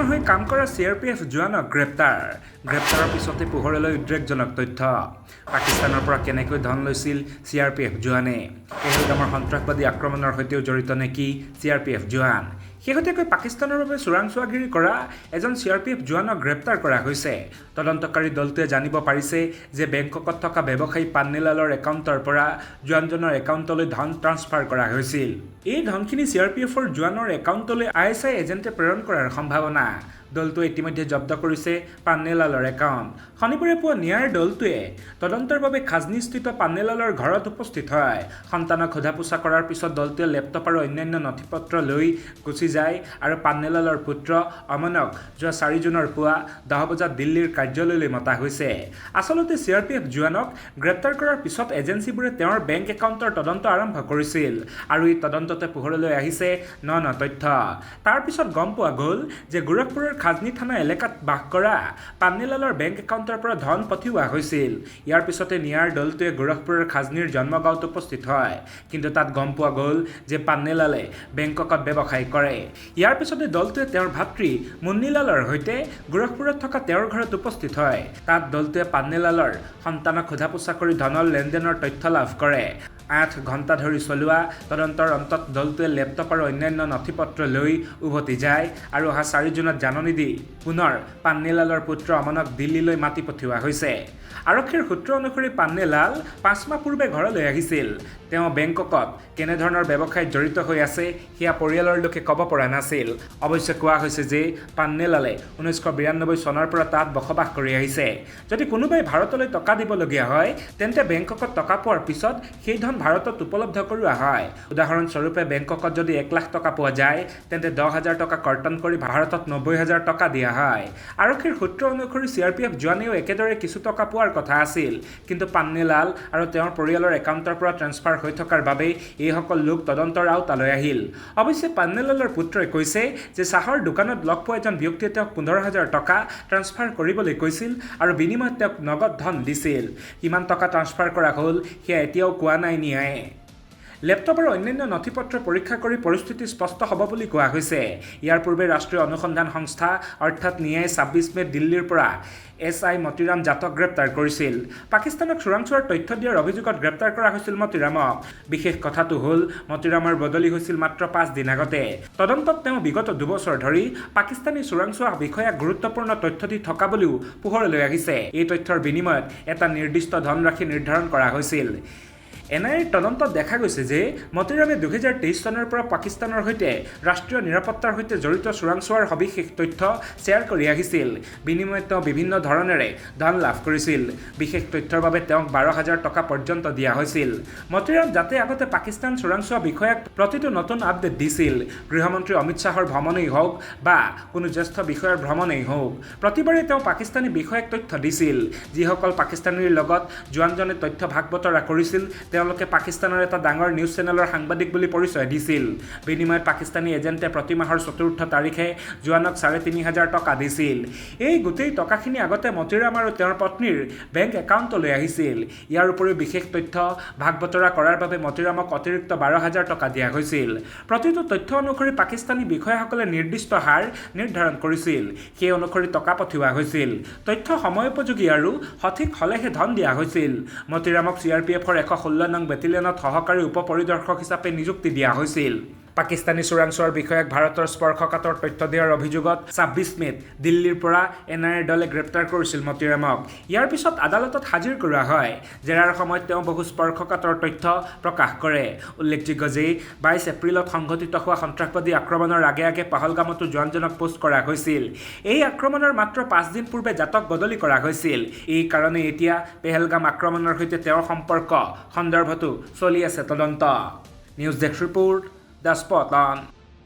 হৈ কাম কৰা চিআৰপিএফ জোৱানক গ্ৰেপ্তাৰ। গ্ৰেপ্তাৰৰ পিছতে পোহৰলৈ উদ্বেগজনক তথ্য। পাকিস্তানৰ পৰা কেনেকৈ ধন লৈছিল চিআৰপিএফ জোৱানে? পেহেলগামৰ সন্ত্ৰাসবাদী আক্ৰমণৰ সৈতেও জড়িত নেকি চিআৰপিএফ জোৱান? শেহতীয়াকৈ পাকিস্তানৰ বাবে চোৰাংচোৱাগিৰি কৰা এজন চিআৰপিএফ জোৱানক গ্ৰেপ্তাৰ কৰা হৈছে। তদন্তকাৰী দলটোৱে জানিব পাৰিছে যে বেংককত থকা ব্যৱসায়ী পান্নেলালৰ একাউণ্টৰ পৰা জোৱানজনৰ একাউণ্টলৈ ধন ট্ৰান্সফাৰ কৰা হৈছিল। এই ধনখিনি চিআৰপিএফৰ জোৱানৰ একাউণ্টলৈ আইএছআই এজেণ্টে প্ৰেৰণ কৰাৰ সম্ভাৱনা। দলটোৱে ইতিমধ্যে জব্দ কৰিছে পান্নেলালৰ একাউণ্ট। শনিবাৰে পুৱা নিয়াৰ দলটোৱে তদন্তৰ বাবে খাজনীস্থিত পান্নেলালৰ ঘৰত উপস্থিত হয়। সন্তানক সোধা পোছা কৰাৰ পিছত দলটোৱে লেপটপ আৰু অন্যান্য নথি-পত্ৰ লৈ গুচি যায় আৰু পান্নেলালৰ পুত্ৰ অমনক যোৱা 4 জুনৰ পুৱা 10 বজাত দিল্লীৰ কাৰ্যালয়লৈ মতা হৈছে। আচলতে চিআৰপিএফ জোৱানক গ্ৰেপ্তাৰ কৰাৰ পিছত এজেন্সীবোৰে তেওঁৰ বেংক একাউণ্টৰ তদন্ত আৰম্ভ কৰিছিল আৰু এই তদন্ততে পোহৰলৈ আহিছে ন ন তথ্য। তাৰ পিছত গম পোৱা গ'ল যে গোৰখপুৰৰ খাজনী থানা এলেকাত বাস কৰা পান্নেলালৰ বেংক একাউণ্টৰ পৰা ধন পঠিওৱা হৈছিল। ইয়াৰ পিছতে নিয়াৰ দলটোৱে গোৰখপুৰৰ খাজনীৰ জন্মগাঁৱত উপস্থিত হয়। কিন্তু তাত গম পোৱা গ'ল যে পান্নেলালে বেংককত ব্যৱসায় কৰে। ইয়াৰ পিছতে দলটোৱে তেওঁৰ ভাতৃ মুন্নীলালৰ সৈতে গোৰখপুৰত থকা তেওঁৰ ঘৰত উপস্থিত হয়। তাত দলটোৱে পান্নেলালৰ সন্তানক সোধা-পোছা কৰি ধনৰ লেনদেনৰ তথ্য লাভ কৰে। 8 ঘণ্টা ধৰি চলোৱা তদন্তৰ অন্তত দলটোৱে লেপটপ আৰু অন্যান্য নথি-পত্ৰ লৈ উভতি যায় আৰু অহা 4 জুনত জাননী দি পুনৰ পান্নেলালৰ পুত্ৰ অমনক দিল্লীলৈ মাতি পঠিওৱা হৈছে। আৰক্ষীৰ সূত্ৰ অনুসৰি পান্নেলাল 5 মাহ পূৰ্বে ঘৰলৈ আহিছিল। তেওঁ বেংককত কেনেধৰণৰ ব্যৱসায়ত জড়িত হৈ আছে, সেয়া পৰিয়ালৰ লোকে ক'ব পৰা নাছিল। অৱশ্যে কোৱা হৈছে যে পান্নেলালে 1992 চনৰ পৰা তাত বসবাস কৰি আহিছে। যদি কোনোবাই ভাৰতলৈ টকা দিবলগীয়া হয়, তেন্তে বেংককত টকা পোৱাৰ পিছত সেই ধন ভাৰতত উপলব্ধ কৰোৱা হয়। উদাহৰণস্বৰূপে, বেংককত যদি 1 লাখ টকা পোৱা যায়, তেন্তে 10,000 টকা কৰ্তন কৰি ভাৰতত 90,000 টকা দিয়া হয়। আৰক্ষীৰ সূত্ৰ অনুসৰি চিআৰপিএফ জোৱানেও একেদৰে কিছু টকা পোৱাৰ কথা আছিল। কিন্তু পান্নেলাল আৰু তেওঁৰ পৰিয়ালৰ একাউণ্টৰ পৰা ট্ৰেন্সফাৰ হৈ থকাৰ বাবেই এইসকল লোক তদন্তৰ আওতালৈ আহিল। অৱশ্যে পান্নেলালৰ পুত্ৰই কৈছে যে চাহৰ দোকানত লগ পোৱা এজন ব্যক্তিয়ে তেওঁক 15,000 টকা ট্ৰান্সফাৰ কৰিবলৈ কৈছিল আৰু বিনিময়ত তেওঁক নগদ ধন দিছিল। কিমান টকা ট্ৰান্সফাৰ কৰা হ'ল, সেয়া এতিয়াও কোৱা নাই নিয়ায়ে। লেপটপ আৰু অন্যান্য নথি-পত্ৰ পৰীক্ষা কৰি পৰিস্থিতি স্পষ্ট হ'ব বুলি কোৱা হৈছে। ইয়াৰ পূৰ্বে ৰাষ্ট্ৰীয় অনুসন্ধান সংস্থা অৰ্থাৎ নিয়াই 26 মে'ত দিল্লীৰ পৰা এছ I Motiram জাটক গ্ৰেপ্তাৰ কৰিছিল। পাকিস্তানক চোৰাংচোৱাৰ তথ্য দিয়াৰ অভিযোগত গ্ৰেপ্তাৰ কৰা হৈছিল মতিৰামক। বিশেষ কথাটো হ'ল, মতিৰামৰ বদলি হৈছিল মাত্ৰ 5 দিন আগতে। তদন্তত তেওঁ বিগত 2 বছৰ ধৰি পাকিস্তানী চোৰাংচোৱা বিষয়াক গুৰুত্বপূৰ্ণ তথ্য দি থকা বুলিও পোহৰলৈ আহিছে। এই তথ্যৰ বিনিময়ত এটা নিৰ্দিষ্ট ধনৰাশি নিৰ্ধাৰণ কৰা হৈছিল। এনআইএৰ তদন্তত দেখা গৈছে যে মতিৰামে 2023 চনৰ পৰা পাকিস্তানৰ সৈতে ৰাষ্ট্ৰীয় নিৰাপত্তাৰ সৈতে জড়িত চোৰাংচোৱাৰ সবিশেষ তথ্য শ্বেয়াৰ কৰি আহিছিল। বিনিময়ত তেওঁ বিভিন্ন ধৰণেৰে ধন লাভ কৰিছিল। বিশেষ তথ্যৰ বাবে তেওঁক 12,000 টকা পৰ্যন্ত দিয়া হৈছিল। মতিৰাম জাটে আগতে পাকিস্তান চোৰাংচোৱা বিষয়াক প্ৰতিটো নতুন আপডেট দিছিল। গৃহমন্ত্ৰী অমিত শ্বাহৰ ভ্ৰমণেই হওক বা কোনো জ্যেষ্ঠ বিষয়াৰ ভ্ৰমণেই হওক, প্ৰতিবাৰেই তেওঁ পাকিস্তানী বিষয়াক তথ্য দিছিল। যিসকল পাকিস্তানীৰ লগত জোৱানজনে তথ্য ভাগ বতৰা কৰিছিল, তেওঁলোকে পাকিস্তানৰ এটা ডাঙৰ নিউজ চেনেলৰ সাংবাদিক বুলি পৰিচয় দিছিল। বিনিময়ত পাকিস্তানী এজেণ্টে প্ৰতি মাহৰ চতুৰ্থ তাৰিখে জোৱানক 3500 টকা দিছিল। এই গোটেই টকাখিনি আগতে মতিৰাম আৰু তেওঁৰ পত্নীৰ বেংক একাউণ্টলৈ আহিছিল। ইয়াৰ উপৰিও বিশেষ তথ্য ভাগ বতৰা কৰাৰ বাবে মতিৰামক অতিৰিক্ত 12,000 টকা দিয়া হৈছিল। প্ৰতিটো তথ্য অনুসৰি পাকিস্তানী বিষয়াসকলে নিৰ্দিষ্ট হাৰ নিৰ্ধাৰণ কৰিছিল। সেই অনুসৰি টকা পঠিওৱা হৈছিল। তথ্য সময়োপযোগী আৰু সঠিক হ'লেহে ধন দিয়া হৈছিল। মতিৰামক চিআৰপিএফৰ 116 নং বেটেলিয়নত সহকাৰী উপ পৰিদৰ্শক হিচাপে নিযুক্তি দিয়া হৈছিল। পাকিস্তানী চোৰাংচোৱাৰ বিষয়াক ভাৰতৰ স্পৰ্শকাতৰ তথ্য দিয়াৰ অভিযোগত 26 মে'ত দিল্লীৰ পৰা এনআইএৰ দলে গ্ৰেপ্তাৰ কৰিছিল মতিৰামক। ইয়াৰ পিছত আদালতত হাজিৰ কৰোৱা হয়। জেৰাৰ সময়ত তেওঁ বহু স্পৰ্শকাতৰ তথ্য প্ৰকাশ কৰে। উল্লেখযোগ্য যে 22 এপ্ৰিলত সংঘটিত হোৱা সন্ত্ৰাসবাদী আক্ৰমণৰ আগে আগে পহলগামতো জোৱানজনক পোষ্ট কৰা হৈছিল। এই আক্ৰমণৰ মাত্ৰ 5 দিন পূৰ্বে জাটক বদলি কৰা হৈছিল। এই কাৰণেই এতিয়া পেহেলগাম আক্ৰমণৰ সৈতে তেওঁৰ সম্পৰ্ক সন্দৰ্ভতো চলি আছে তদন্ত। News desk report, The Spot On.